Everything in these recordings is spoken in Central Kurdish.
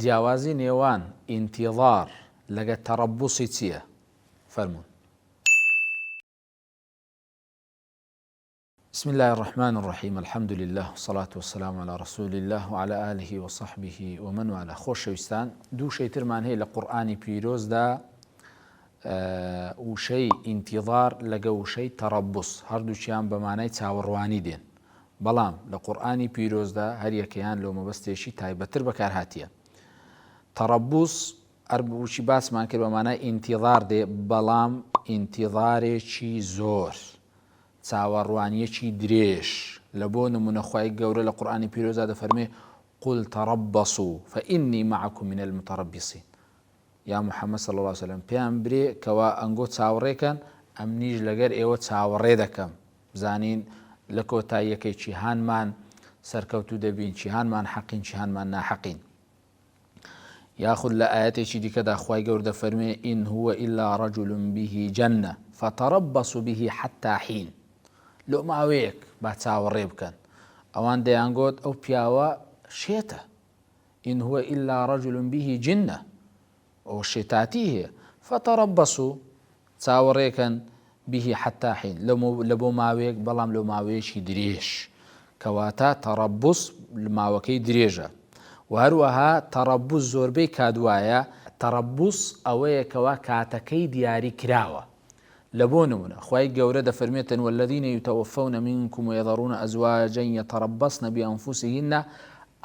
جیاوازی نێوان ئینتیظار لەگە تەڕەبوسی چییە؟ فەرموون. بسم اللە الرحمن الرحیم الحمد للە والصلاة والسلام علی رسول اللە وعلی آله وصحبه ومن والاه خۆشەویستان دوو شەی ترمان هەیە لە قورئانی پیرۆزدا وشەی ئینتیظار لەگە وشەی تەڕەبوس هەردووکیان بە مانای چاوەڕوانی دێن بەڵام لە قورئانی پیرۆزدا هەریەکەیان لۆ مەبەستێکی تایبەتتر بەکارهاتیە تەڕەبوس ئەربوچی باسمان کرد بە مانای ئینتیظار دێ بەڵام ئینتیظارێکی زۆر چاوەڕوانیەکی درێژ، لە بۆ نمونە خوای گەورە لە قورئانی پیرۆزدا دەفەرموێ، قل تربصوا فإنی معکم من المتربصین، یا محمد صلی اللە علیە وسلم پێیان برێ کەوا ئەنگۆ چاوەڕێ کەن ئەمنیش لەگەر ئێوە چاوەڕێ دەکەم بزانین لە کۆتاییەکەی چیهانمان سەرکەوتوو دەبین چیهانمان حەقین چیهانمان ناحەقین. یاخود لە ئایەتێکی دیکەدا خوای گەورە دەفەرموێ إن هو إلا رجل به جنة فتربصوا به حتى حين لۆ ماوەیەک با چاوەڕێ بکەن ئەوان دەیانگۆت ئەو پیاوە شێتە إن هو إلا رجل به جنة ئەوە شێتاتی هەیە فتربصوا چاوەڕێکەن به حتی حین لە بۆ ماوەیەک بەڵام لۆ ماوەیەکی درێژ کەواتە تەڕەبوس ماوەکەی درێژە وە هەروەها تەڕەبوس زۆربەی کات وایە تەڕەبوس ئەوەیە کەوا کاتەکەی دیاری کراوە لە بۆ نمونە خوای گەورە دەفەرمێتن والذین یتوفون منکم ویذرون ازواجا یتربصن بانفسهن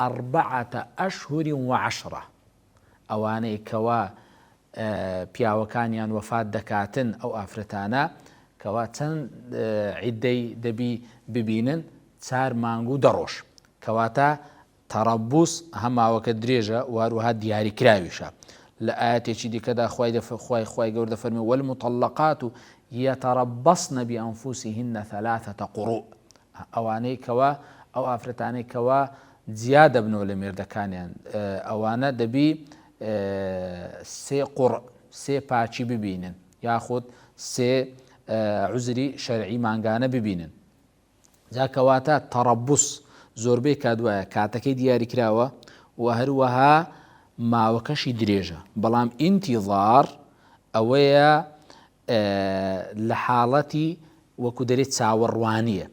اربعة اشهر وعشرە ئەوانەی کەوا پیاوەکانیان وەفات دەکاتن ئەو ئافرەتانە کەوا چەند عیدەی دەبی ببینن چار مانگ و دە ڕۆژ کەواتە تەڕەبوس هەم ماوەکە درێژە و هەروەها دیاری کراویشە لە ئاەتێکی دیکەدا خوای دەف خوای خوای گەور دەفەرمێ والمطلقات يتربصن بأنفسهن ثلاثة قروء ئەوانەی کەوا ئەو ئافرەتانەی کەوا جیا دەبنەوە لە مێردەکانیان ئەوانە دەبی سێ قوڕ سێ پاچی ببینن یاخود سێ عوزری شەرعی مانگانە ببینن جا کەواتە تەڕەبوس زۆربەی کات وایە کاتەکەی دیاری کراوە و هەروەها ماوەکەشی درێژە بەڵام ئینتیظار ئەوەیە لە حاڵەتی وەکو دەرێ چاوەڕوانیە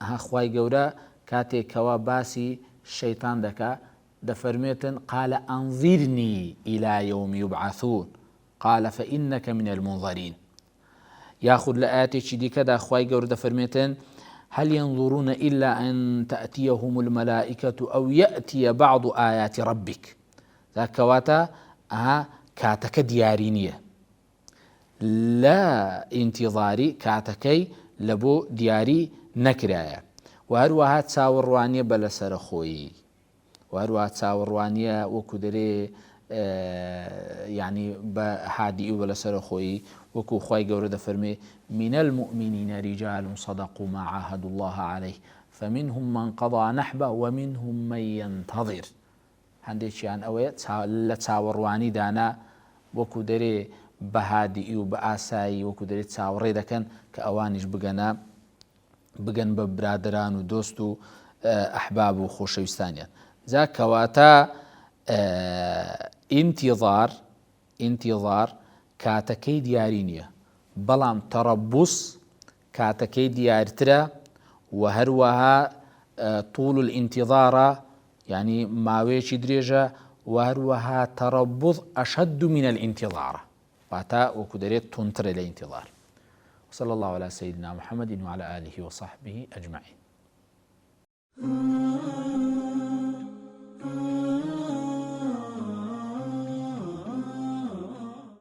ئەها خوای گەورە کاتێک کەوا باسی شەیتان دەکا دەفەرموێتن قال انظرنی الی یوم یبعثون قال فانک من المنظرین یاخود لە ئاەتێکی دیکەدا خوای گەورە دەفەرمێتن هل ينظرون إلا أن تأتيهم الملائكة أو يأتي بعض آيات ربك ذا کەواتە ئەها کاتەکە دیاری نییە لە ئینتیظاری کاتەکەی لە بۆ دیاری نەکرایە و هەروەها چاوەڕوانیە بە لەسەرەخۆیی و هەروەها چاوەڕوانیە وەکو دەرێ یعنی بە هادی و بە لەسەرەخۆیی وەکو خوای گەورە دەفەرمێ من المؤمنین رجال صدقوا ما عاهدوا الله عليه فمنهم من قضى نحبه ومنهم من ينتظر هەندێکیان ئەوەیە لە چاوەڕوانی دانا وەکو دەرێ بە هادیی و بە ئاسایی وەکو دەرێ چاوەڕێ دەکەن کە ئەوانیش بگەنە بگەن بە برادەران و دۆست و ئەحباب و خۆشەویستانیان جا کەواتە ئینتیظار ئینتیظار کاتەکەی دیاری نییە بەڵام تەڕەبوس کاتەکەی دیارترە و هەروەها طول الانتظارە یانی ماوەیەکی درێژە و هەروەها تەڕەبوض ئەشەد من الانتظارە واتە وەکو دەرێت توندترە لە ئینتظار وصلى الله على سيدنا محمد وعلى آله وصحبه أجمعين.